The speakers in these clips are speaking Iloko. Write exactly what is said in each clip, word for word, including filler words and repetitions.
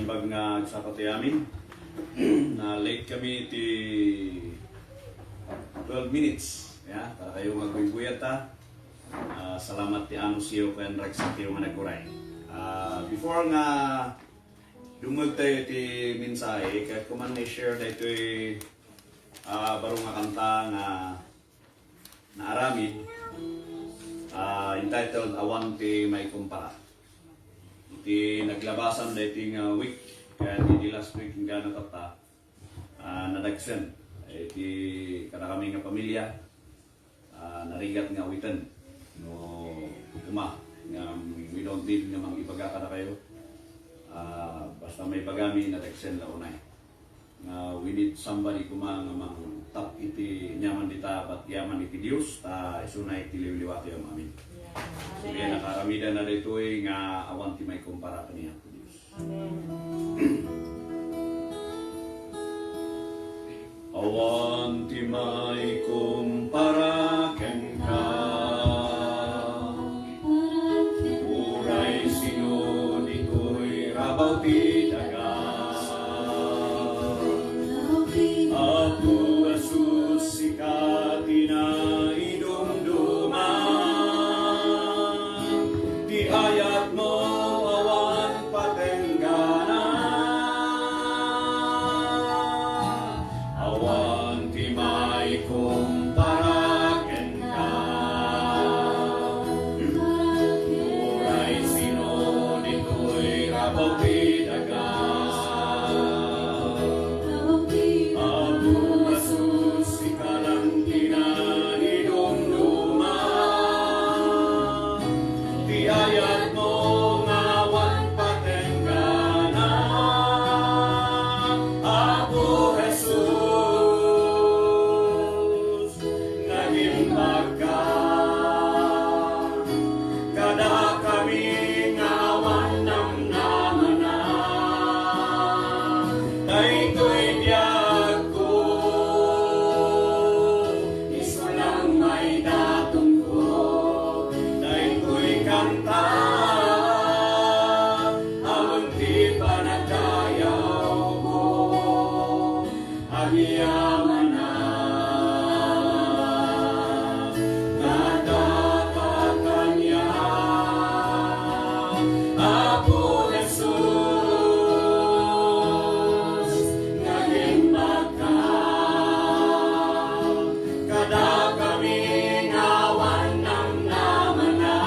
Bag nga agsapa ti amin. Na late kami ti twelve minutes. Ya, para kayo nga agbuybuyatta. Ah, salamat ti anuncio ken ragsak tayo nga naguray. Ah, before nga dumngeg tayo ti mensahe, kayat ko man i-share daytoy, ah, baro nga kanta nga naaramid, ah, entitled Awan ti Maikumpara. Iti naglabasan daytoy nga week, kayat iti last week, inggana tatta, ah, nadagsen. Iti kadakami nga pamilya, ah, narigat nga awiten. No, koma, nga we don't need nga mangibaga kadakayo. Ah, basta maibagami, nadagsen la unay. Nga we need somebody koma nga mangtap iti aniaman dita, bat aniaman iti Dios, ta isuna iti liwliwatayam. Amen. Sige, nakaaramidanna daytoy nga awan ti maikumpara ken ni Apo Dios. Awan ti maikumpara kenka. Uray sino ditoy rabaw ti daga. Apo Jesus, sika ti naidumduma. Ti ayatmo awan patenggana. Awan ti maikumpara kenka. Uray sino ditoy rabaw ti daga. Apo Jesus, sika lang ti naidumduma. Ti ayatmo nga awan patenggana, Apo Jesus, nagimbagka kadakami nga awan namnamana. Daytoy biagko, isu lang maidatongko. Daytoy kanta, awan ti panagdayawko. Agyamanak, nadakak kaniak, Apo Jesus, nagimbagka kadakami nga awan namnamana.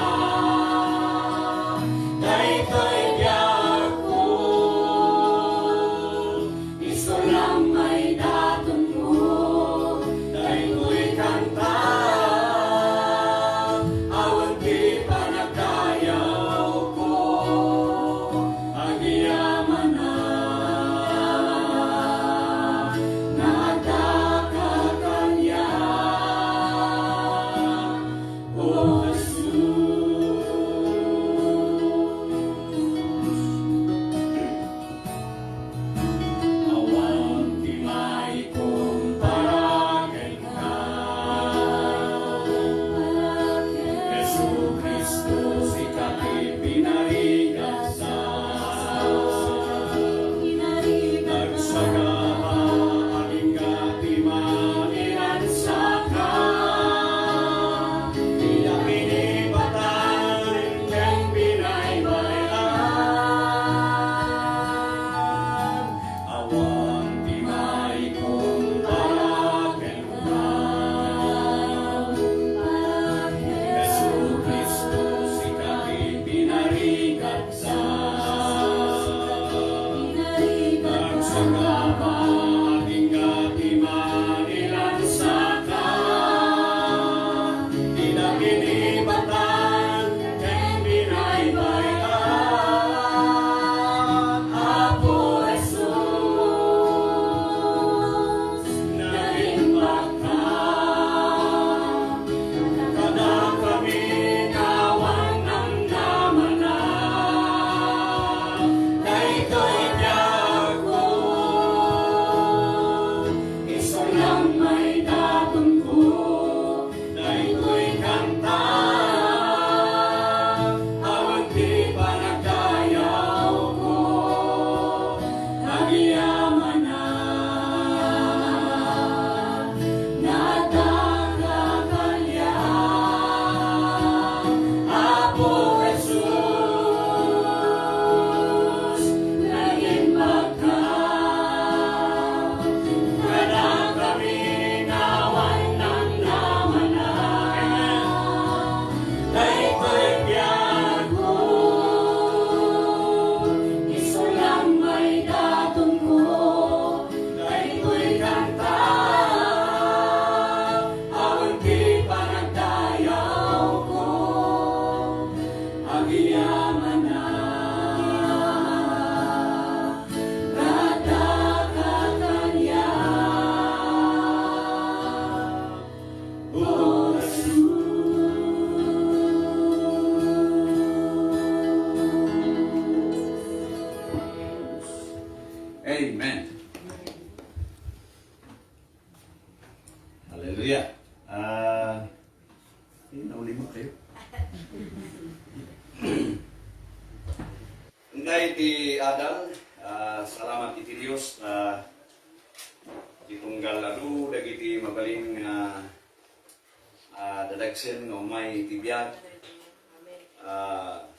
Amen. Hallelujah. Ah, eh, naulima kayo. Ngay ti adal, ah, salamat iti Dios, ah, ti tunggal adu dagiti mabalin nga, ah, dadagsen nga umay iti biag. Ah,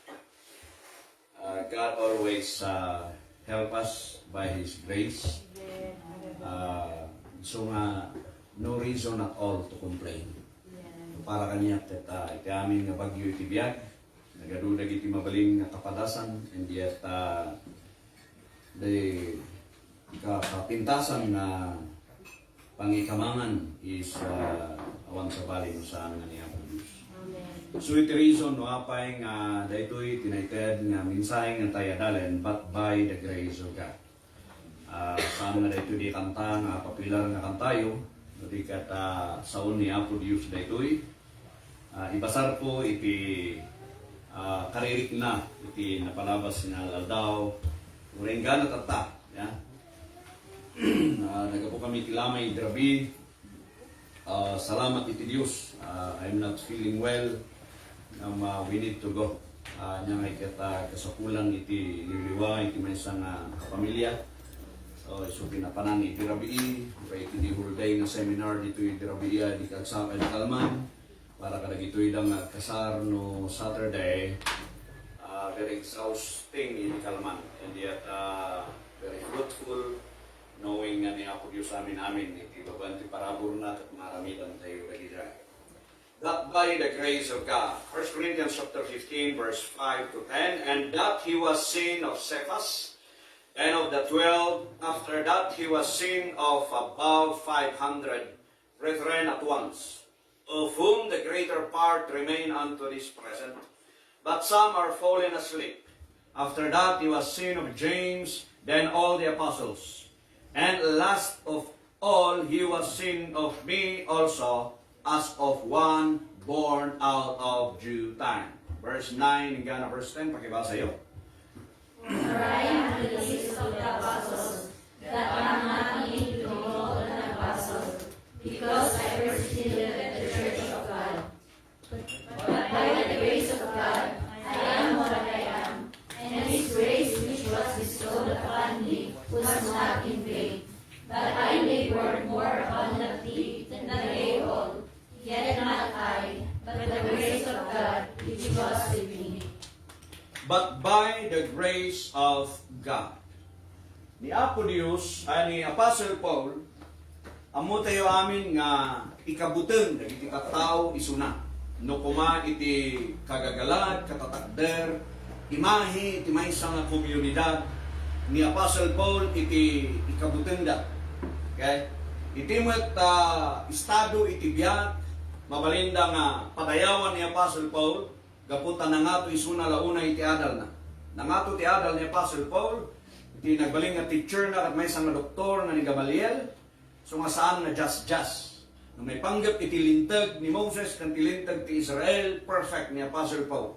Uh, God always, uh, help us by His grace. Uh, so nga, no reason at all to complain. Para kaniak ket, uh, iti amin nga bagyo iti biag, nagadu dagiti mabalin nga kapadasan, and yet, uh, the ka-, kapintasan nga pangikamangan is, ah, awan sabali no saan nga ni Apo Dios. Amen. So, iti reason no apay nga daytoy ti naited nga mensahe nga tay adalen, but by the grace of God. Ah, saan nga daytoy di kanta nga popular nga kantayo, no di ket, ah, sao ni Apo Dios daytoy. Ah, ibasarko iti, ah, karirikna iti napalabas nga aldaw. Uray inggana tatta, ya. Ah, naggapu kami iti lamay idi rabii. Ah, salamat iti Dios. Ah, I'm not feeling well. Ngem, ah, we need to go. Ah, ania nga ket, ah, kasapulan iti liwliwa iti maysa nga kapamilya. So, isu pinapanan idi rabii, uray iti di whole day nga seminar ditoy idi rabii, ah, idi kagsa-, idi kalman. Para kadagitoy da nga agkasar no Saturday, ah, very exhausting idi kalman. And yet, ah, very fruitful, knowing nga ni Apo Dios amin-amin iti babaen ti paraburna ket maaramidantayo dagiti. But by the grace of God, First Corinthians chapter fifteen, verse five to ten, and that he was seen of Cephas, and of the twelve, after that he was seen of above five hundred brethren at once, of whom the greater part remain unto this present, but some are fallen asleep. After that he was seen of James, then all the apostles. And last of all, he was seen of me also, as of one born out of due time. Verse nine, inggana verse ten, pakibasayo. For I am the least of the apostles, that am not meet to be called an apostle, because I persecuted the church of God. But by the grace of God, I am what I am, and his grace which was bestowed upon me was not in vain. But I labored more abundantly than they all, yet not I, but the grace of God which was with me. But by the grace of God. Ni Apo Dios, ay, ni Apostle Paul, ammotayo amin nga ikabuteng dagiti tattao isuna. No koma iti kagagalag, katatakder, imahe iti maysa nga komunidad ni Apostle Paul iti ikabutengda. Okay? Iti met, ah, estado iti biag, mabalinda nga padayawan ni Apostle Paul, gapu ta nangato isuna la unay iti adalna. Nangato ti adal ni Apostle Paul, iti nagbalin nga teacher na ket maysa nga doktor nga ni Gamaliel, so nga saan nga just-just. No maipanggep iti linteg ni Moses ken ti linteg ti Israel, perfect ni Apostle Paul.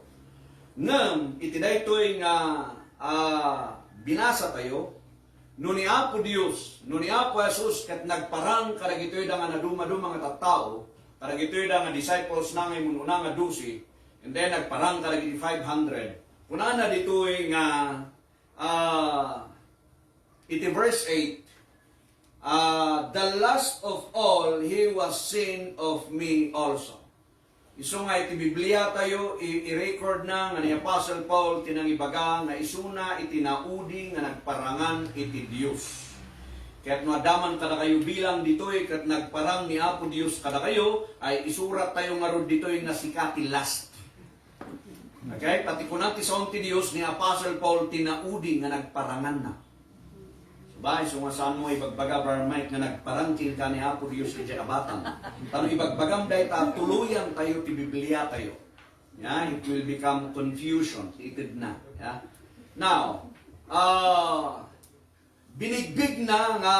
Ngem iti daytoy nga, ah, binasa tayo, no ni Apo Dios, no ni Apo Jesus ket nagparang kadagitoy da nga nadumaduma nga tattao, kadagitoy da nga disciples na nga immun-una nga dose, and then nagparang kadagiti five hundred. Kunana ditoy nga, ah, iti verse eight, ah, "The last of all, he was seen of me also." Isu nga iti Biblia tayo, i-, i-record na nga ni Apostle Paul ti nangibaga nga isuna iti naudi nga nagparangan iti Dios. Ket no adda man kadakayo bilang ditoy ket nagparang ni Apo Dios kadakayo, ay isurat tayo ngarud ditoy nga sika ti last. Okay? Pati kuna ti Son ti Dios ni Apostle Paul ti naudi nga nagparanganna. Ba, isu nga saan mo ibagbaga, Brother Mike, nga nagparang kenka ni Apo Dios idiay kabatang. Tano ibagbagam dayta, tuloyan tayo ti Biblia tayo. Yeah, it will become confusion. Itedna. Yeah? Now, uh, binigbigna nga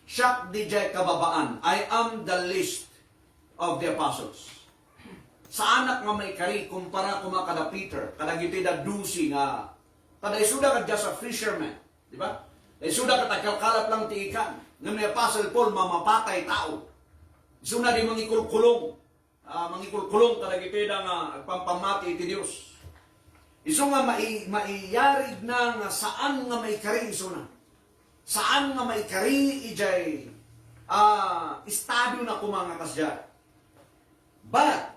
siak diay kababaan. I am the least of the apostles. Saanak nga maikari kumpara koma kada Peter, kadagiti da dose nga, kada isuda ket just a fisherman, di ba? Isuda ket agkalkalat lang ti ikan. Ngem ni Apostle Paul, mamapatay tao. Isuna di mangikulkulong, ah, mangikulkulong kadagiti da nga agpampammati iti Dios. Isu nga mai-, maiyarigna nga saan nga maikari isuna. Saan nga maikari idiay, ah, estado na koma nga kasdiay. But,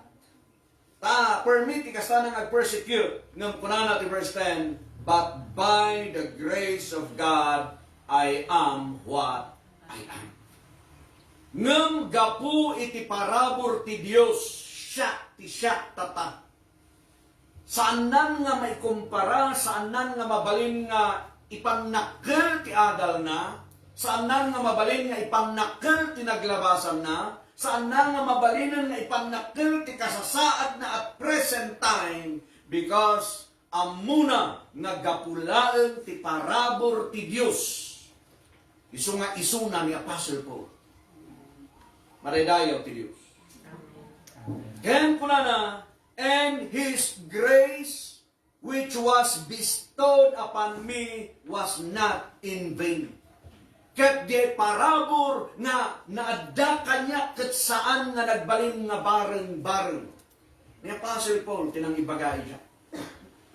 ta, permi ti kasta nga ag-persecute, ngem kunana ti verse ten, "But by the grace of God, I am what I am." Ngem gapu iti parabur ti Dios, siak ti siak tata. Saannan nga maikumpara, saannan nga mabalin nga ipannakkel ti adalna, saannan nga mabalin nga ipannakkel ti naglabasanna, saannan nga mabalinen nga ipannakkel ti kasasaadna at present time, because ammona nga gapu laeng ti parabur ti Dios. Isu nga isuna ni Apostle Paul. Madaydayaw ti Dios. Ken kunana, "And his grace which was bestowed upon me was not in vain." Ket diay parabur nga naadda kaniak ket saan nga nagbalin nga bareng-bareng. Ni Apostle Paul ti nangibaga ida.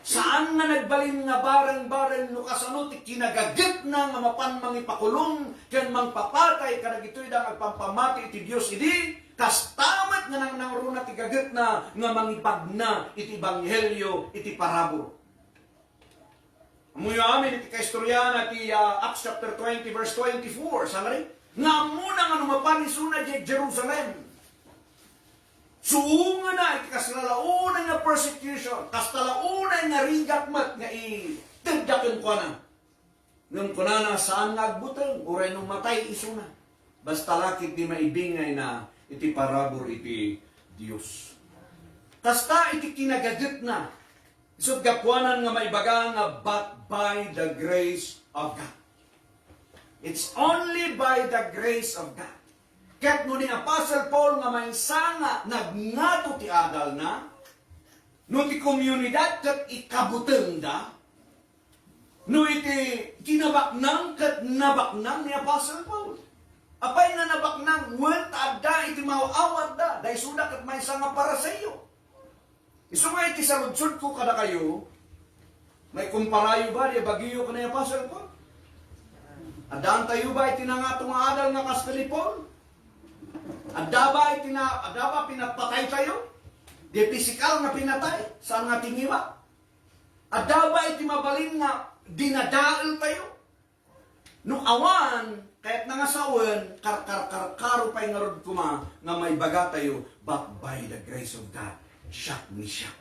Saan nga nagbalin nga bareng-bareng no kasano ti kinagagetna nga mapan mangipakulong ken mangpapatay kadagitoy da nga agpampammati iti Dios idi, kasta met nga nangnangruna ti gagetna nga mangipagna iti ebanghelio iti parabur. Ammoyo amin iti kaistoriana ti, ah, Acts chapter twenty, verse twenty-four, sangre? Nga ammona nga no mapan isuna diay Jerusalem, suongana iti kasla la unay nga persecution, kasta la unay nga rigat met nga itedda kenkuana. Ngem kunana, saan nga agbuteng, uray no matay isuna. Basta la ketdi maibingayna iti parabur iti Dios. Kasta iti kinagagetna, isut' gapuanan nga maibaga nga, "But by the grace of God." It's only by the grace of God. Ket no ni Apostle Paul nga maysa nga nagngato ti adalna, no ti komunidad ket ikabutengda, no iti kinabaknang ket nabaknang ni Apostle Paul. Apay nga nabaknang? Wen, ta adda iti maaw-awatda, daysuda ket maysa nga Pariseo. Isu nga iti saludsodko kadakayo, maikumparayo ba diay bagyo ken ni Apostle Paul? Addaantayo ba iti nangato nga adal nga kas ken ni Paul? Adda ba iti na-, adda ba pinapataytayo? Di pisikal nga pinatay, saan nga tingiba? Adda ba iti mabalin nga dinadaeltayo? No awan, kayatna nga sawen, karkarkarkaro pay ngarud koma nga maibagatayo, "But by the grace of God, siak ni siak."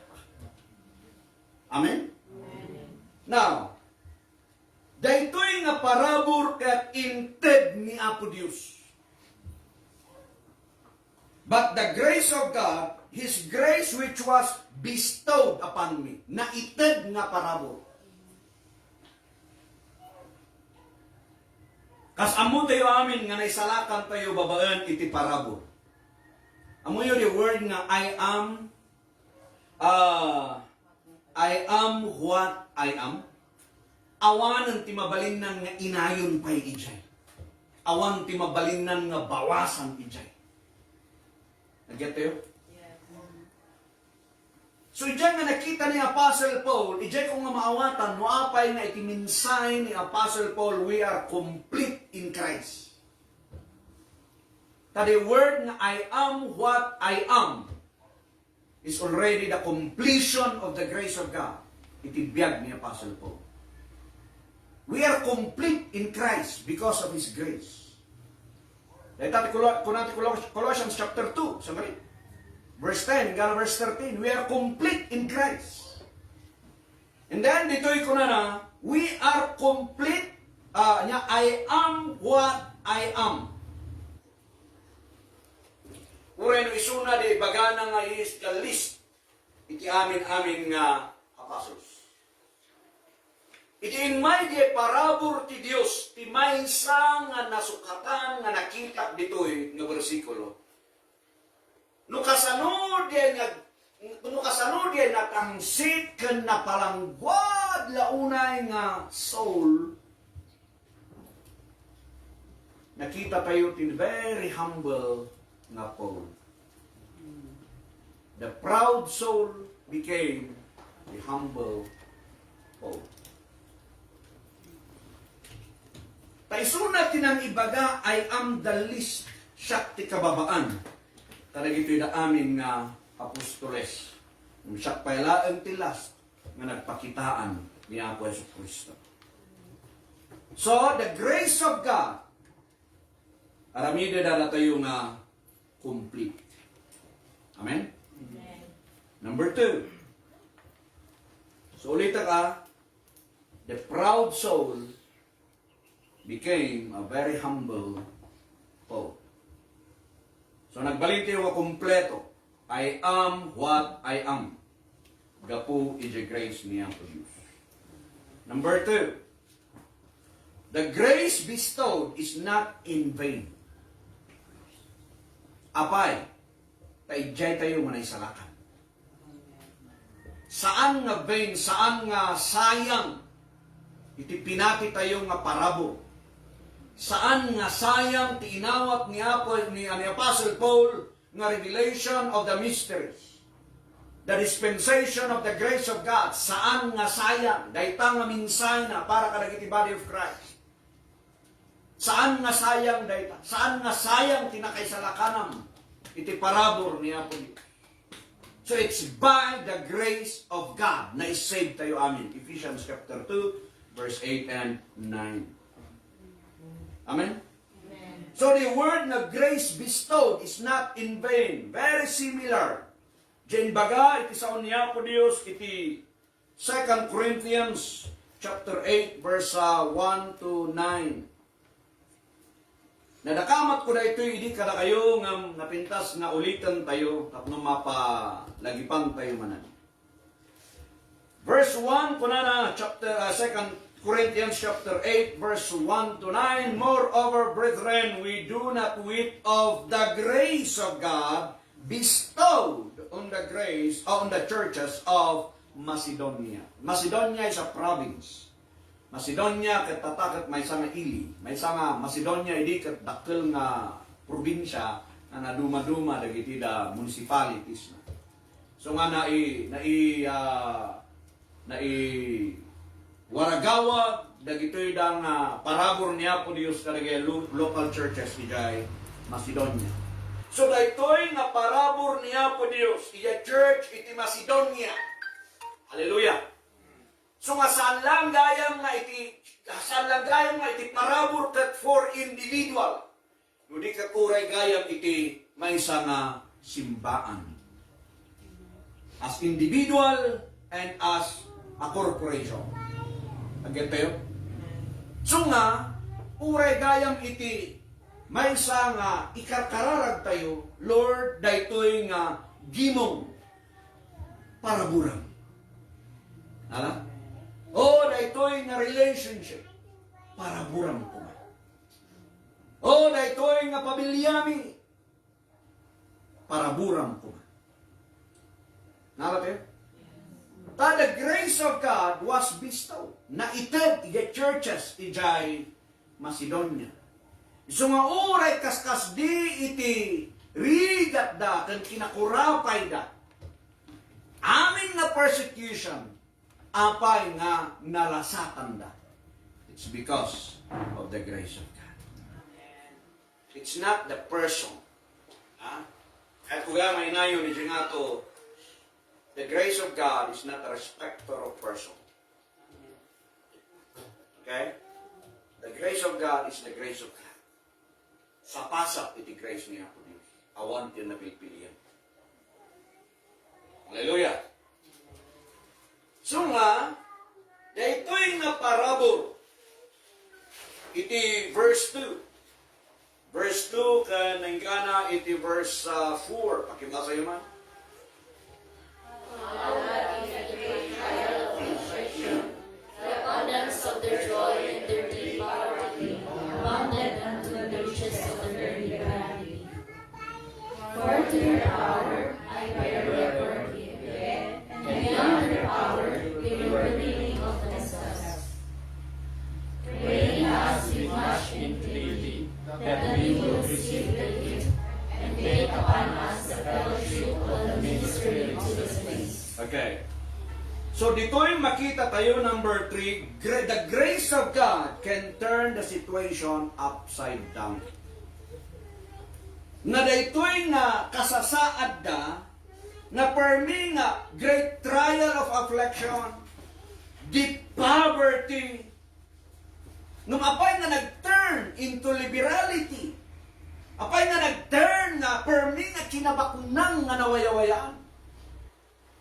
Amen? Now, daytoy nga parabur ket inted ni Apo Dios. But the grace of God, His grace which was bestowed upon me, naited nga parabur. Kas ammotayo amin nga naisalakantayo babaen iti parabur. Ammoyo the word nga I am, ah, I am what I am. Awanen ti mabalinnan nga inayon pay idiay. Awan ti mabalinnan nga bawasan idiay. Naget tayo? So, idiay nga nakita ni Apostle Paul, idiay ko nga maawatan no apay nga iti mensahe ni Apostle Paul, we are complete in Christ. Ta the word nga I am what I am is already the completion of the grace of God iti biag ni Apostle Paul. We are complete in Christ because of His grace. Dayta ti Colo-, kuna ti Colo-, Colossians chapter two, sangre? Verse ten, inggana verse thirteen, we are complete in Christ. And then, ditoy kunana, we are complete, ah, nya, "I am what I am." Uray no isuna, di ibagana nga he is the least iti amin-amin nga apostles. Iti immay diay parabur ti Dios, ti maysa nga nasukatan nga nakitak ditoy nga bersikulo. No kasano diay nag-, no kasano diay natangsit ken napalangguad la unay nga Saul, nakita tayo ti very humble nga Paul. The proud soul became the humble Paul. Ta isuna ti nangibaga, "I am the least," siak ti kababaan kadagitoy da amin nga apostoles. Ngem siak pay laeng ti last nga nagpakitaan ni Apo Jesu-Cristo. So, the grace of God, aramidenda datayo nga complete. Amen? Amen. Number two. So, ulitek, the proud soul became a very humble Paul. So, nagbalin tayo nga kompleto. "I am what I am." Gapu iti grace ni Apo Dios. Number two, the grace bestowed is not in vain. Apay, ta idiay tayo nga naisalakan. Saan nga vain, saan nga sayang iti pinati tayo nga parabur. Saan nga sayang ti inawat ni Apo, ni, ni Apostle Paul nga revelation of the mysteries, the dispensation of the grace of God. Saan nga sayang dayta nga mensahe na para kadagiti body of Christ. Saan nga sayang dayta? Saan nga sayang ti nakaisalakanam iti parabur ni Apo Dios? So it's by the grace of God na isave tayo amin. Ephesians chapter two, verse eight and nine. Amen? Amen. So the word na grace bestowed is not in vain. Very similar. Diay imbaga iti sao ni Apo Dios iti Second Corinthians chapter eight, verse, ah, one to nine. Nadakamatko daytoy idi kadakayo ngem napintas nga uliten tayo tapno mapalagipan tayo manen. Verse one, kunana, chapter, ah, Second Corinthians chapter eight, verse one to nine, "Moreover, brethren, we do not wit of the grace of God bestowed on the grace, on the churches of Macedonia." Macedonia is a province. Macedonia ket tatta ket maysa nga ili, maysa nga Macedonia idi ket dakkel nga probinsia nga nadumaduma dagiti da municipalities na. So nga nai-, nai-, ah, naiwaragawag dagitoy da nga parabur ni Apo Dios kadagiti lo-, local churches idiay Macedonia. So daytoy nga parabur ni Apo Dios idiay church iti Macedonia. Hallelujah. So nga saan lang gayam nga iti, saan lang gayam nga iti parabur ket for individual. No di ket uray gayam iti maysa nga simbaan. As individual and as a corporation. Agget tayo? So nga, uray gayam iti maysa nga ikarkararag tayo, Lord, daytoy nga gimong paraburam. Ala? O, daytoy nga relationship, paraburam koma. O, daytoy nga pamiliami, paraburam koma. Nala tayo? Ta the grace of God was bestowed. Naited idiay churches idiay Macedonia. Isu nga uray kaskasdi iti rigatda ken kinakurapayda, amin nga persecution, apay nga nalasatanda? It's because of the grace of God. It's not the person. Ha? At kung nga mainayon ni Jingato, the grace of God is not a respecter of person. Okay? The grace of God is the grace of God. Sapasap iti grace ni Apo Dios. Awan ti napilpilian. Hallelujah. So nga, daytoy nga parabur iti verse two. Verse two ken nanggana iti verse, ah, four. Pakibasayo man. So, ditoy makita tayo, number three, gra-, the grace of God can turn the situation upside down. Na daytoy nga kasasaadda, nga permi nga great trial of affliction, deep poverty, ngem apay nga nag-turn into liberality? Apay nga nag-turn nga permi nga kinabakunan nga nawayawayaan?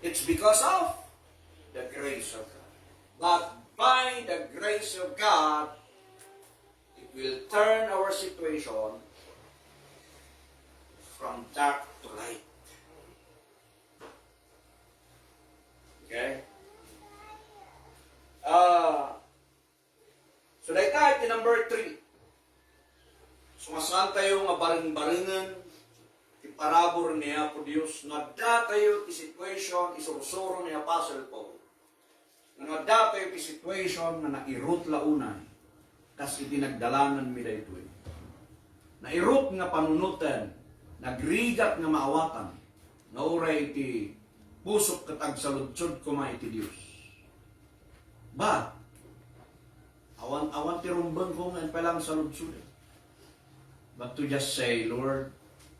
It's because of the grace of God. But by the grace of God, it will turn our situation from dark to light. Okay? Ah, so, dayta iti number three. So, saan tayo nga bareng-barengen ti parabur ni Apo Dios, no adda tayo ti situation, isursuro ni Apostle Paul. No adda tayo ti situation nga nairut la unay, kas iti nagdalananmi daytoy. Nairut nga panunoten, nagrigat nga maawatan, nga uray iti pusok ket agsaludsod koma iti Dios. But, awan, awan ti rumbeng ko nga impalang saludsod. But to just say, "Lord,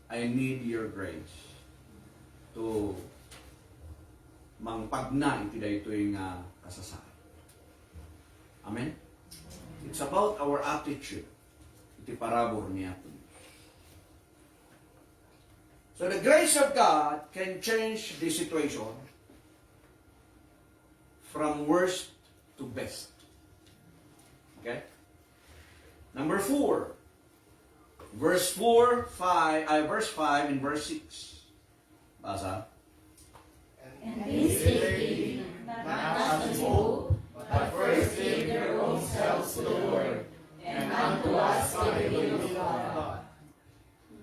I need your grace to mangpagna iti daytoy nga kasasaad." Amen? It's about our attitude iti parabur ni Apo Dios. So the grace of God can change the situation from worst to best. Okay? Number four, verse four, five, ay, verse five and verse six. Basa. And this they did, not as we hope, but first gave their own selves to the Lord, and unto us to the will of God.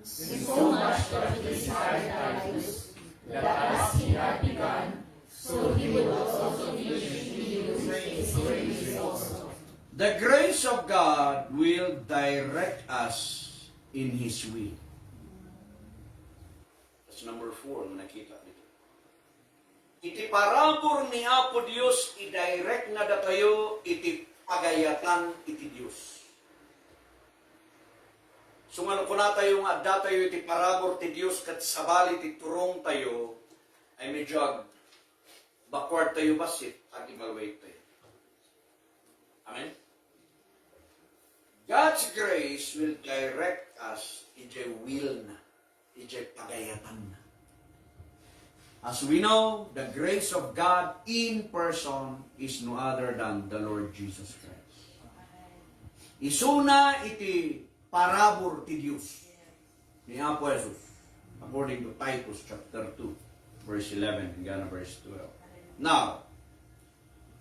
In so much doth he desire Titus, that as he hath begun, so he will also finish in you his grace also. The grace of God will direct us in His will. That's number four na nakita dito. Iti parabur ni Apo Dios, idirect na datayo iti pagayatan iti Dios. So, nga no kunatayo nga adda tayo iti parabur ti Dios ket sabali ti turong tayo, ay medyo ag-, backward tayo bassit, ag-evaluate tayo. Amen? God's grace will direct us idiay will na, idiay pagayatanna. As we know, the grace of God in person is no other than the Lord Jesus Christ. Isuna iti parabur ti Dios ni Apo Jesus, according to Titus chapter two, verse eleven, hanggang verse twelve. Now,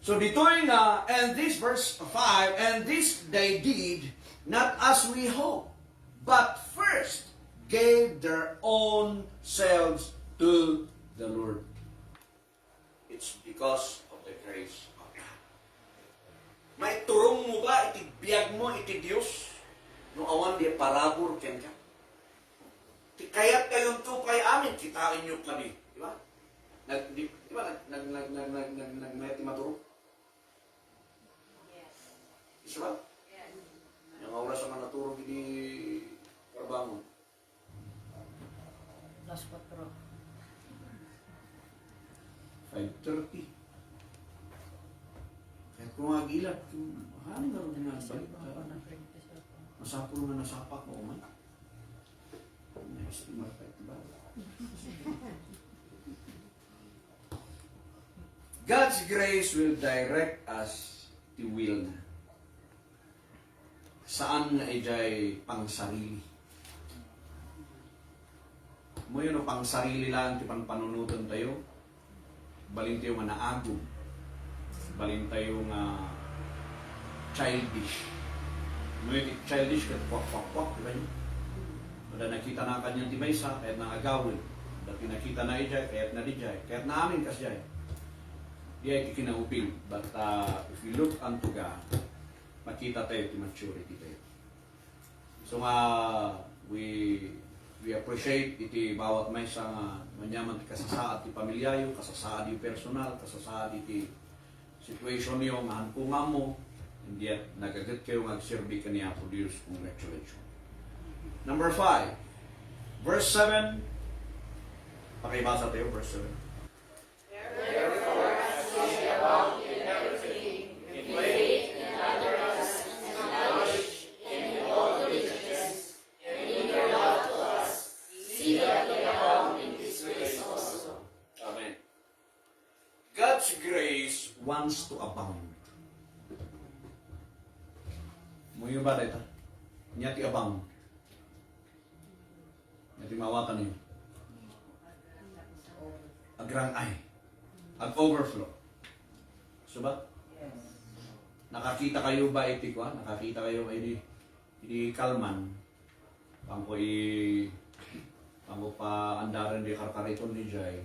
so ditoy nga, and this verse five, and this they did not as we hope, but first gave their own selves to the Lord. It's because of the grace of God. Maiturong mo ba iti biag mo iti Dios no awan di parabur kenka? Ti kayat kayonto pay amin, kitaenyo kami, di ba? Nag-, di, di ba, nag-, nag-, nag-, nag-, nag-, nag-, nagmayat ti maturog? Yes. Di ba? Yes. Nga oras nga naturog idi parbangon? Alas kuatro. Five thirty. Kaya kung agilap, kung, ah, ano nga rin nga balik ka? Masapul nga nasapak mo man. Nice to market, di ba? God's grace will direct us ti will na. Saan nga idiay pangsarili. Moyo no pangsarili lang ti panpanunoten tayo, balin tayo nga naagum. Balin tayo nga childish. Moyo ti childish ket kwak, kwak, kwak, di ba yun? Kada nakita na kanyan ti maysa, kayat na agawid. Dati nakita na idiay, kayat na didiay. Kayat na amin kas diay. Diay ti kinauping. But, uh, if we look unto God, makita tayo ti maturity tayo. So nga, we, We appreciate iti bawat maysa nga manyaman ti kasasaad ti pamilyayo, kasasaad iti personal, kasasaad iti situationyo nga hanko nga ammo, and yet nagaget kayo nga agserbi ken ni Apo Dios. Congratulations. Number five, verse seven. Pakibasa tayo, verse seven. Therefore, as we abound in everything, in faith, in utterance, in knowledge, and in all diligence, and in your love to us, see that we abound in this grace also. Amen. God's grace wants to abound. Muyo ba dayta? Nia ti abound. Nia ti maawatan niyo. Agrang-ay. Ag-overflow. So ba? Nakakita kayo ba iti kuan? Nakakita kayo idi, idi kalman? Pangko i, pangko paandaren di karkariton di jay.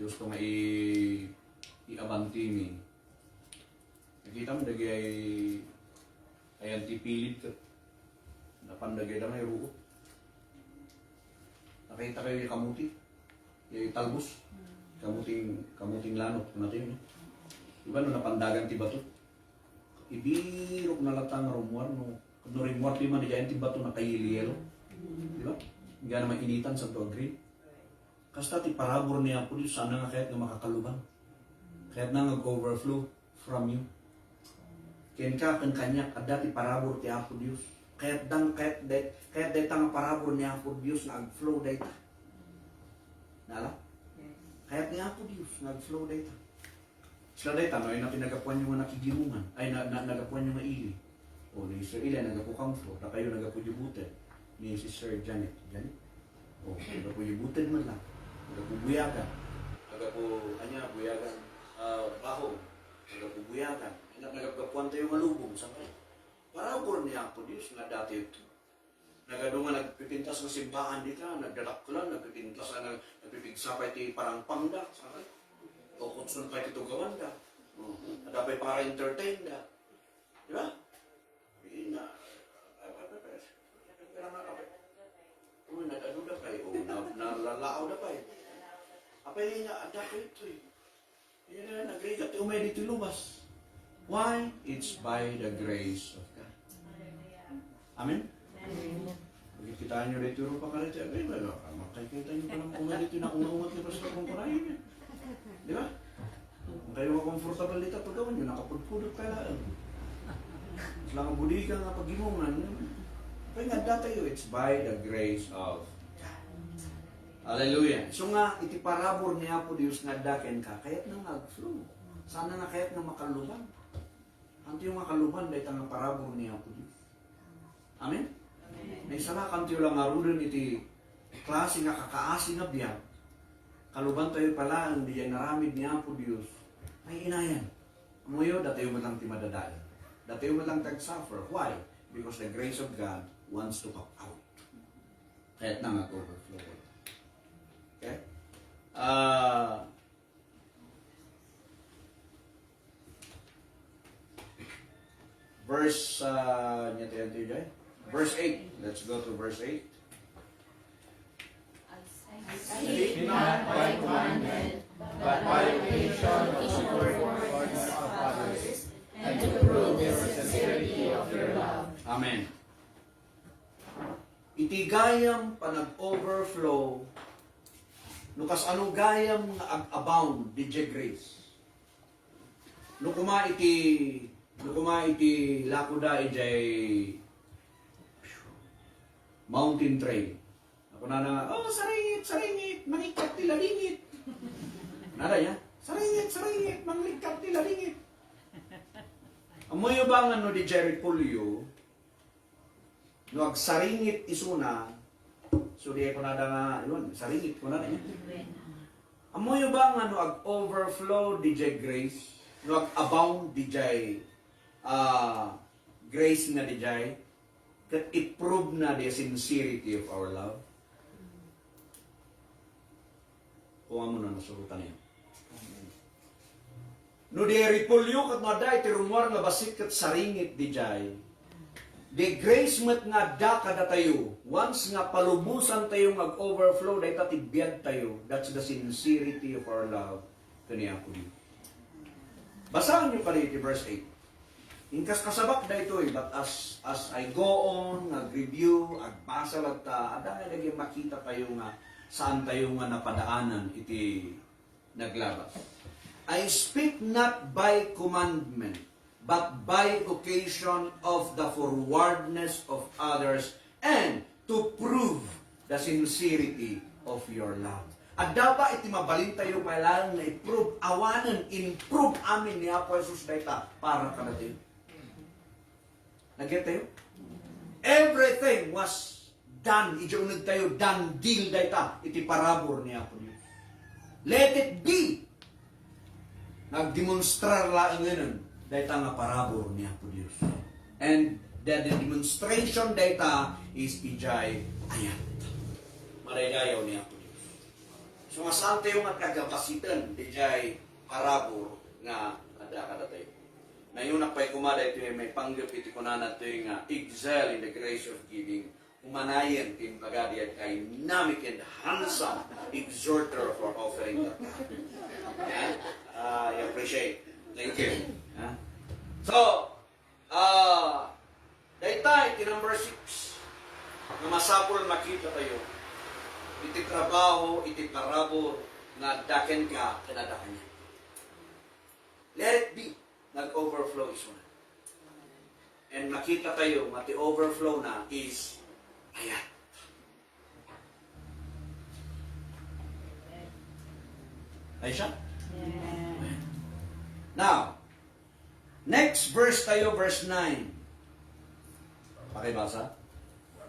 Diyos to nga i, i-abantimi. Nakitam dagiti ay, ayan ti pilid ket napan dagiti ay ruot. Nakita kayo yung kamuti? Yung talbos? Kamuting, kamuting lanot, ano tayo, no? Iba no napandagan ti bato. Ibirok na latang rumwar, no? No rimwar ti man, diyan ti bato nakayelo-yelo. Di ba? Hindi naman initan, santo agree. Kasta ti parabur ni Apo Dios, sana nga kayat nga makakaluban. Kayat na nga overflow from you. Kenka, ken kaniak, adda ti parabur ti Apo Dios. Kayat dang, kayat day, kayat dayta nga parabur ni Apo Dios nga agflow dayta. Nala? Kayat ni Apo Dios nga agflow dayta. Sila dayta, no, ay na pinagapuan yung nga nakigimungan. Ay, na, na, nagapuan yung nga ili. O, ni Sir Eli, nagapu Kamfo. Dakayo, nagapu Dibuted. Ni Sister Janet. Janet? O, nagapu Dibuted man lang. Nagapu Buyagan. Nagapu, anya, Buyagan, ah, Bahong. Nagapu Buyagan. Ay, na, nagapuan tayo nga lubong. Sa kayo? Parabur ni Apo Dios nga dati ito. Nagadu nga nagpipintas nga simbahan dita, nagdadakkel, nagpipintas, nag-, nagpipigsa pay ti parangpangda, sakay. O kutson pay ti tugawanda. Mhm. Adda pay para entertain da. Di ba? Ina, uy, nag-adu da pay, o, na-, nalalaaw da pay. Apay nga, adda pay ito eh. Yan na, nagrigat ti umay ditoy lubas. Why? It's by the grace of God. Amen? Amen. Pagkita nyo dito, Rupa, ka dito, abay, wala ka, makikita nyo palang umay dito na unga-ungat ni Pastor kung kurayo niya. Di ba? Kung kayo nga comfortable dito, pagkawan nyo, nakapudpudot ka lang. Mas lang ang budiga nga paggimungan. Kaya nga, datayo, it's by the grace of God. Hallelujah. So nga, iti parabur ni Apo Dios nga adda kenka, kayat na nga agflow. Sana nga kayat nga makaluban. Anto yung makaluban, dayta nga parabur ni Apo Dios. Amen? Amen. Naisalakan tayo lang ngaruden iti klase nga kakaasi nga biag. Kaluban tayo palaeng di naramid ni Apo Dios. Ay inayan. Amoyo, datayo man lang ti madadael. Datayo man lang tag-suffer. Why? Because the grace of God wants to come out. Kayat na nga overflow. Okay? Ah, verse, ah, nya tayo, tayo, tayo. Verse eight. Let's go to verse eight. Speak not by commandment, but by occasion of the performance of others, and to prove the sincerity of your love. Amen. Iti gayam panag-overflow, no kasano gayam nga ag-abound didiay grace. No kuma iti, no kuma iti lakoda idiay Mountain Trail. Ako na na, "Oh, saringit, saringit, mangikkat ti lalingit." Nada niya, "Saringit, saringit, mangikkat ti lalingit." Ammoyo ba nga no didiay Repollo, no agsaringit isuna, so di kunada nga, yun, saringit kunada niya. Ammoyo ba nga no ag-overflow didiay grace, no ag-abound didiay, ah, grace nga didiay, ket i-prove na the sincerity of our love? Kung amo na nasurutan niya. No di Repollo ket no adda iti rummuar nga bassit ket saringit didiay, The grace met nga adda kadatayo, once nga palubosantayo nga ag-overflow dayta ti biagtayo, that's the sincerity of our love ken ni Apo Dios. Basaenyo kadi ti verse eight. Inkaskasabak daytoy, but as, as I go on, nag-review, agbasa latta, adda nga dagiti makitatayo nga saantayo nga napadaanan iti naglabas. I speak not by commandment, but by occasion of the forwardness of others, and to prove the sincerity of your love. Adda ba iti mabalintayo nga laeng nga i-prove? Awanen, in-prove amin ni Apo Jesus dayta para kadatayo. Naget tayo? Everything was done. Idiay unegtayo, done deal dayta iti parabur ni Apo Dios. Let it be. Nagdemonstrar laengen dayta nga parabur ni Apo Dios. And the, the demonstration dayta is idiay ayat. Madaydayaw ni Apo Dios. So, nga saantayo nga tagabasiten idiay parabur nga adda kadatayo. Nayonak pay koma daytoy maipanggep iti kunana toy nga excel in the grace of giving. Umanayen ti imbagada a dynamic and handsome exhorter for offering that time. Yeah? Ah, I appreciate. Thank you. Yeah? So, ah, dayta iti number six nga masapul makitatayo iti trabaho, iti parabur nga adda kenka ken adda kaniak. Let it be. Nag-overflow isuna. And makitatayo nga ti overflow na is ayat. Ay siya? Amen. Now, next verse tayo, verse nine. Pakibasa.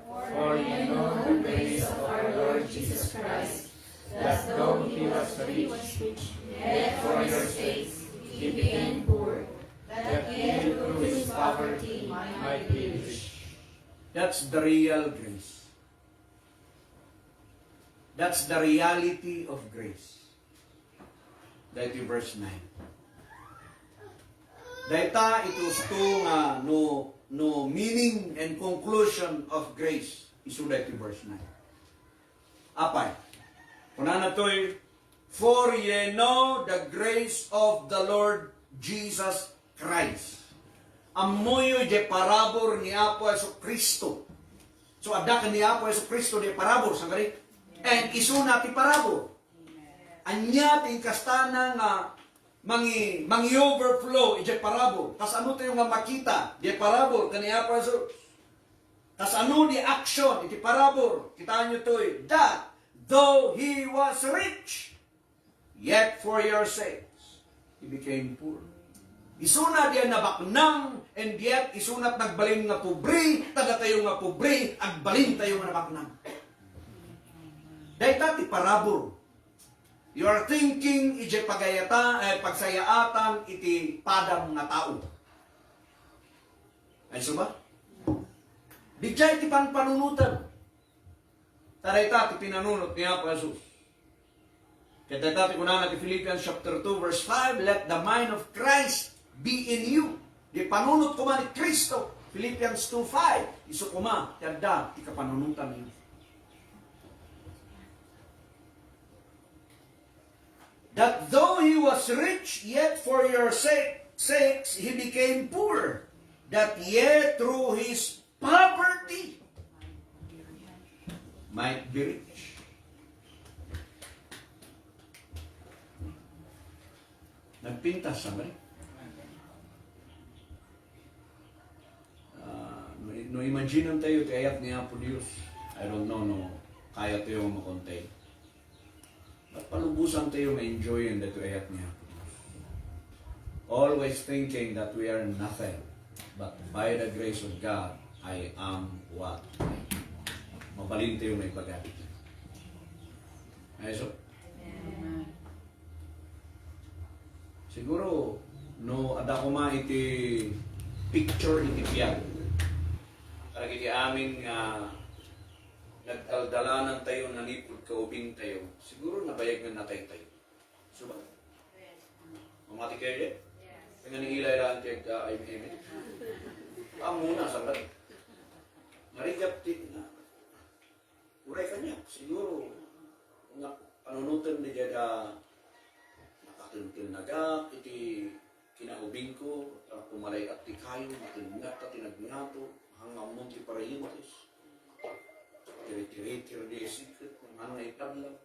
For you know the grace of our Lord Jesus Christ, that though he was rich, yet for your sakes he became poor, that ye through his poverty might be rich. That's the real grace. That's the reality of grace. Daytoy verse nine. Dayta iti usto nga no, no meaning and conclusion of grace. Isu daytoy verse nine. Apay, kunana toy, "For ye know the grace of the Lord Jesus Christ." Ammoyo diay parabur ni Apo Jesu-Cristo. So, adda ken ni Apo Jesu-Cristo diay parabur, sangkari? And isuna ti parabur. Ania ti inkastana nga mangi-, mangi-overflow idiay parabur? Kasano tayo nga makita diay parabur ken ni Apo Jesus? Kasano di action iti parabur? Kitaenyo toy, that though he was rich, yet for your sakes, he became poor. Isuna diay nabaknang, and yet isuna nagbalin nga pobre, ta datayo nga pobre, agbalintayo nga nabaknang. Dayta ti parabur. You are thinking idiay pagayata-, eh, pagsayaatan iti padam nga tao. Ay, isu ba? Didiay ti panpanunotan. Ta dayta ti pinanunot ni Apo Jesus. Ket dayta ti kunana ti Philippians chapter two, verse five, "Let the mind of Christ be in you." Di panunot koma ni Cristo, Philippians two five, isu koma ti adda ti kapanunotan niyo. That though he was rich, yet for your sake, sakes he became poor, that ye through his poverty might be rich. Nagpintas, sangkari? Ah, no, no imagine tayo ti ayat ni Apo Dios, I don't know no kaya tayo makontay. But palubosan tayo ma-enjoy-en daytoy ayat ni Apo Dios. Always thinking that we are nothing, but by the grace of God, I am what I am. Mabalin tayo maibaga. Ay, so, siguro, no, adda koma iti picture iti biag. Kadagiti amin nga nagdaldalanan tayo, nanipud kaubing tayo, siguro nabayag nga natay tayo. Suba? Mamati kayo, eh? Nga ni Eli lang kay, ah, amen, amen. Ammona, sangkari? Narigat ti, na, uray kaniak, siguro, nga panunoten ni dada, nakakenken nagak, iti kinaubingko, a pumalay-at ti kayo, matengngat ta ti nagngato, hangamon ti parayentes. Tiri-tiritir di siket, nga naitablang.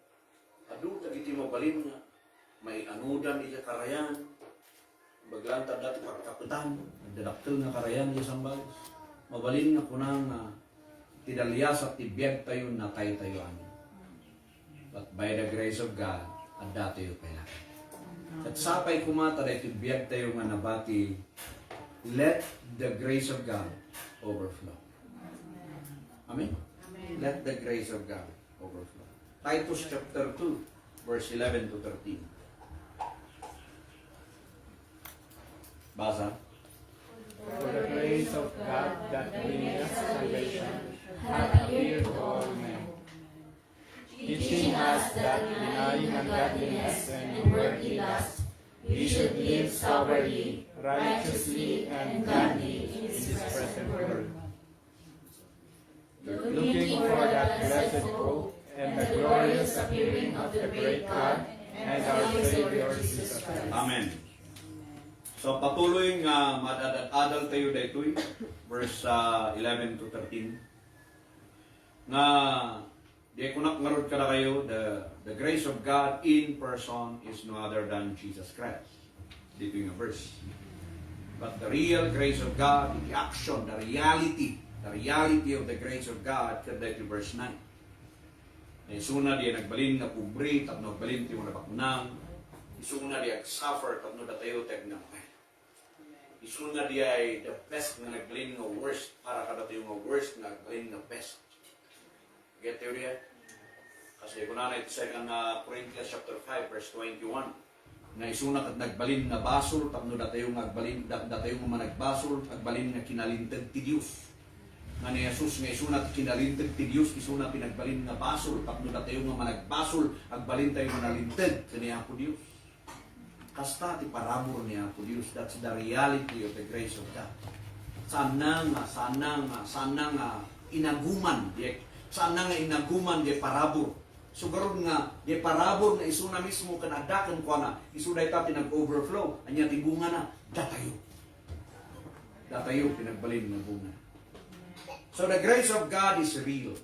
Adu dagiti mabalin nga maianudan iti karayan. Baglanta dati pagkapetan, nagdadakkel nga karayan iti sambay. Mabalin nga kuna nga ti daliasat ti biagtayo, nataytayo amin. But by the grace of God, addatayo pay laeng. Ket sapay koma ta daytoy biagtayo nga nabati, let the grace of God overflow. Amen? Let the grace of God overflow. Titus chapter two, verse eleven to thirteen. Basa. For the grace of God that bringeth salvation hath appeared to all men, teaching us that denying ungodliness and worldly lust, we should live soberly, righteously, and godly in this present world. Looking for that blessed hope and the glorious appearing of the great God and our Savior Jesus Christ. Amen. So, patuloy nga madadad-adal tayo daytoy, verse, ah, eleven to thirteen. Nga, di kunak ngarud kadakayo, the, the grace of God in person is no other than Jesus Christ. Dito nga verse. But the real grace of God, the action, the reality, the reality of the grace of God, kada iti verse nine. Nga isuna di nagbalin nga pobre, tapno agbalin ti manabaknang. Isuna di agsuffer, tapno datayo ti agnam-ay. Isuna di ay the best nga nagbalin nga worst, para kadatayo nga worst, nga agbalin nga best. Get theory, eh? Kasi kunana iti Second, ah, Corinthians chapter five, verse twenty-one, nga isuna ket nagbalin nga basol tapno datayo nga agbalin, da-, datayo nga managbasol, agbalin nga kinalinteg ti Dios. Nga ni Jesus nga isuna ti kinalinteg ti Dios, isuna ti nagbalin nga basol tapno datayo nga managbasol, agbalin tayo nga nalinteg ken ni Apo Dios. Kasta ti parabur ni Apo Dios. That's the reality of the grace of God. Saanna nga, saanna nga, saanna nga inaguman, di, saanna nga inaguman di parabur. Sugarod nga, di parabur nga isuna mismo ken adda kenkuana, isu dayta ti nag-overflow. Ania ti bungana? Datayo. Datayo ti nagbalin nga bunga. So the grace of God is real.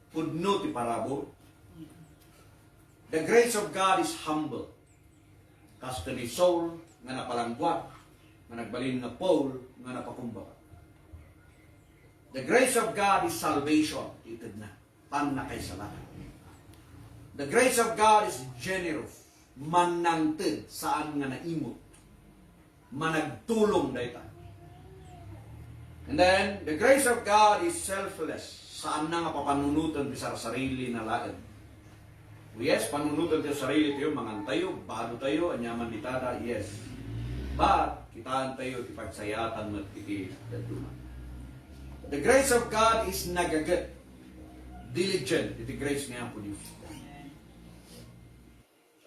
Pudno ti parabur. The grace of God is humble. Kas ken ni Saul nga napalangguad, nga nagbalin nga Paul nga napakumbaba. The grace of God is salvation, itedna, pannakaisalakan. The grace of God is generous, mannangted, saan nga naimut, managtulong dayta. And then, the grace of God is selfless, saanna nga papanunoten ti sarsarilina laeng. Yes, panunoten tayo sarili tayo, mangan tayo, bado tayo, aniaman ditada, yes. But, kitaen tayo ti pagsayaatan met iti dadduma. The grace of God is nagaget, diligent, iti grace ni Apo Dios.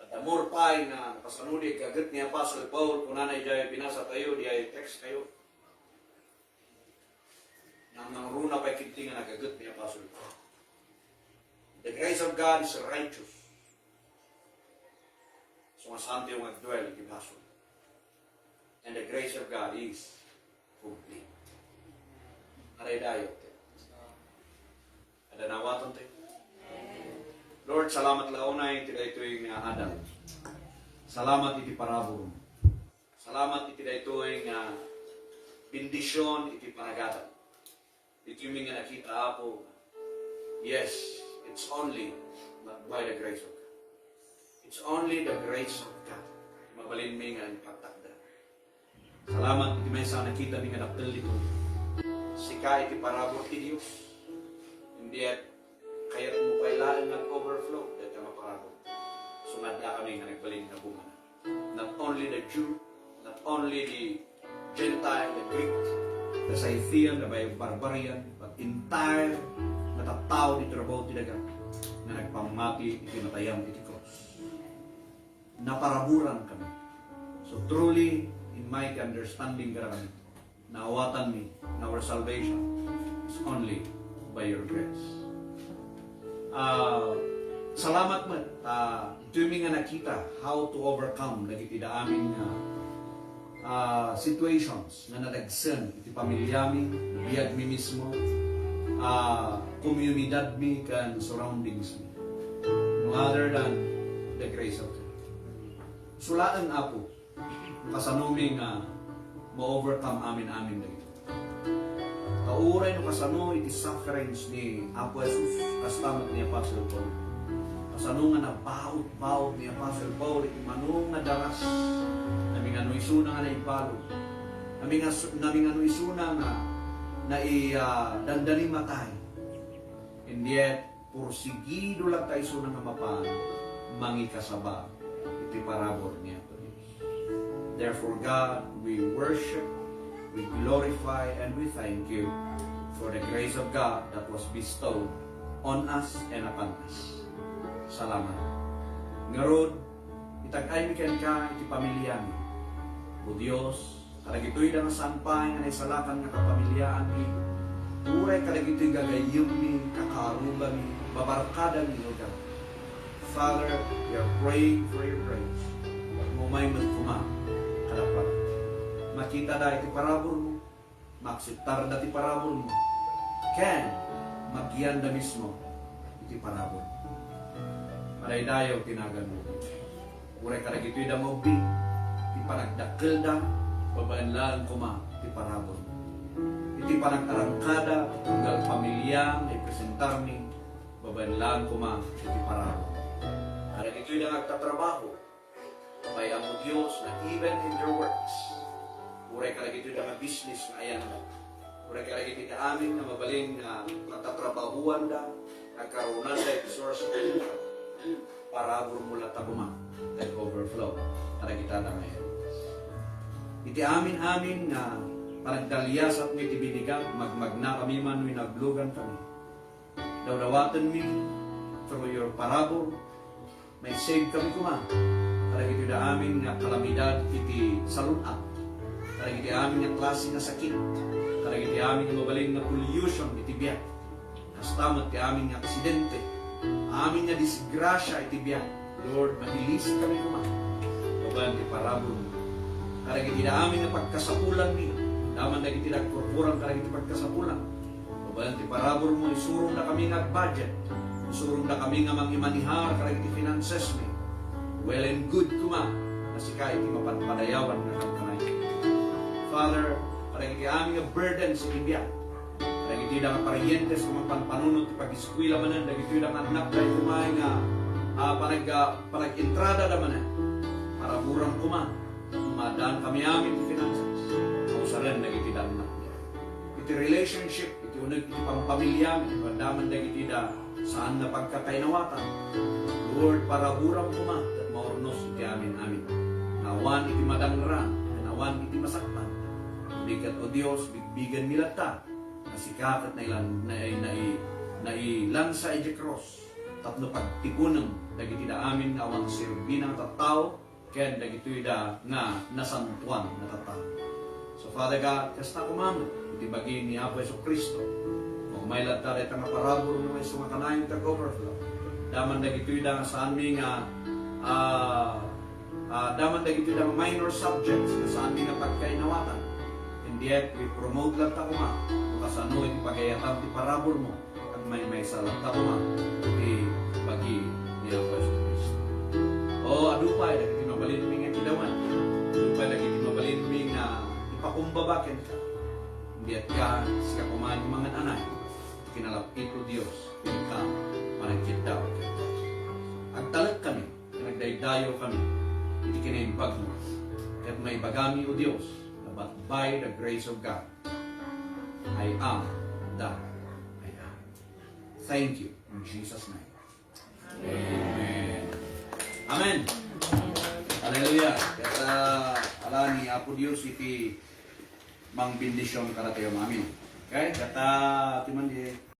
Adda more pay nga kasano di gaget ni Apostle Paul, kunana idiay binasa tayo, diay text tayo. Nang nangruna pay kinti nga nagaget ni Apostle Paul. The grace of God is righteous. So, nga santo nga agduel iti basol. And the grace of God is complete. Aray dayo. Adda nawaton tayo. Lord, salamat la unay iti daytoy nga adal. Salamat iti parabur. Salamat iti daytoy nga bendision iti panagadal. Ditoy mi nga nakita, Apo, yes, it's only but by the grace of God. It's only the grace of God. Mabalin mi nga ipagtakder. Salamat iti maysa a nakita mi nga dakkel ditoy. Sika iti parabur ti Dios. And yet, kayatmo pay laeng nga overflow dayta nga parabur. So, nga adda kami nga nagbalin nga bunga. Not only the Jew, not only the Gentile, the Greek, the Scythian, the bar-, barbarian, but entire nga tattao ditoy rabaw ti daga nga nagpammati iti matayam iti krus. Naparaburan kami. So truly, in my understanding, kadakami, naawatan mi nga our salvation is only by your grace. Ah, salamat met, ah, ditoymi nga nakita how to overcome dagiti daamin nga, ah, situations nga nadagsen iti pamilyami, biagmi mismo, ah, komunidadmi, ken surroundingsmi. No other than the grace of God. Sulaen, Apo, no kasanomi nga ma-overcome amin-amin dagiti. Ta uray no kasano iti sufferings ni Apo Jesus, kasta met ni Apostle Paul. Kasano nga nabaut-baut ni Apostle Paul iti mano nga daras, namingano isuna nga naibalud, namingas-, namingano isuna nga nai-, ah, dandani matay. And yet, pursigido latta isuna nga mapan mangikasaba iti parabur ni Apo Dios. Therefore, God, we worship, we glorify, and we thank you for the grace of God that was bestowed on us and upon us. Salamat. Ngarud, itag-aymi kenka iti pamilyami. O Dios, kadagitoy da nga saan pay nga naisalakan nga kapamilyaanmi, uray kadagitoy gagayyemmi, kakaarrugami, babarkadami, O God. Father, we are praying for your grace. Umay met koma kadakuada. Makitada iti paraburmo, maakseptarda ti paraburmo, ken magyanda mismo iti paraburmo. Madaydayaw ti naganmo. Uray kadagitoy da nga ubing, ti panagdakkelda, babaen laeng koma ti paraburmo. Iti panag-arangkada ti tunggal pamilya nga ipresentarmi, babaen laeng koma iti paraburmo. Kadagitoy da nga agtatrabaho, pay, Apo Dios, nga even in their works, uray kadagitoy da nga business nga ayanda, uray kadagitoy da amin nga mabalin nga patatrabahuanda, agkarunanda iti source of income, paraburmo latta koma, let overflow kadagita da nga ayan. Iti amin-amin nga panagdaliasatmi iti binigam, magmagnakami man wenno nablogankami, dawdawatenmi through your parabur, maisave kami koma kadagitoy da amin nga kalamidad iti salun-at, kadagiti amin nga klase nga sakit, kadagiti amin nga mabalin nga pollution iti biag, kasta met ti amin nga aksidente, amin nga disgrasia iti biag. Lord, mailisi kami koma babaen ti paraburmo. Kadagiti da amin nga pagkasapulanmi, daman dagiti nagkurkurang kadagiti pagkasapulan, babaen ti paraburmo, isurongda kami nga budget. Isurongda kami nga mangimanihar kadagiti financesmi. Well and good koma, nga sika iti mapadpadayawan nga kankanay. Father, kadagiti amin nga burdens iti biag, kadagiti da nga parientes nga mangpanpanunot ti pag-eskuela manen, dagitoy da nga annakda iti umay nga, ah, panag-, ah, panag-entrada da manen. Paraburam koma, no maadaan kami amin ti finances, kausaren dagiti da nga annakda. Iti relationship, iti uneg iti pampamilyami, no adda man dagiti da saan nga pagkakainawatan. Lord, paraburam koma ket maurnos iti amin-amin. Nga awan iti madangra, ken awan iti masaktan. Bigat, O Dios, bigbigenmi latta. Nga sika ket nailan-, nai-, nai-, nailansa idiay krus tapno pagtipunem dagiti da amin nga awan serbina nga tattao, ken dagitoy da nga nasantoan nga tattao. So, Father God, kasta koma met iti bagi ni Apo Jesu-Cristo. Umay latta dayta nga parabur no isu nga kanayon ti ag-overflow. Daman dagitoy da nga saanmi nga, ah, ah, daman dagitoy da nga minor subjects nga saanmi nga pagkainawatan. And yet, we promote latta koma no kasano iti pagayatam ti parabur mo. Agmaymaysa latta koma iti bagi ni Apo Jesu-Cristo. O, adu pay dagiti mabalinmi nga kidawen. Adu pay dagiti mabalinmi nga ipakumbaba kenka. Diak ka, sika koma ti mangan-anay. Kinalapit, O Dios, iti panagkiddaw kenka. Agtalekkami, ken agdaydayaw kami iti kinaimbagmo. Ket maibagami, O Dios, nga but by the grace of God, I am that I am. Thank you in Jesus' name. Amen. Amen. Hallelujah. Ket, ah, ala ni Apo Dios iti mangbendision kadatayo amin. Okay? Ket, ah, ti man di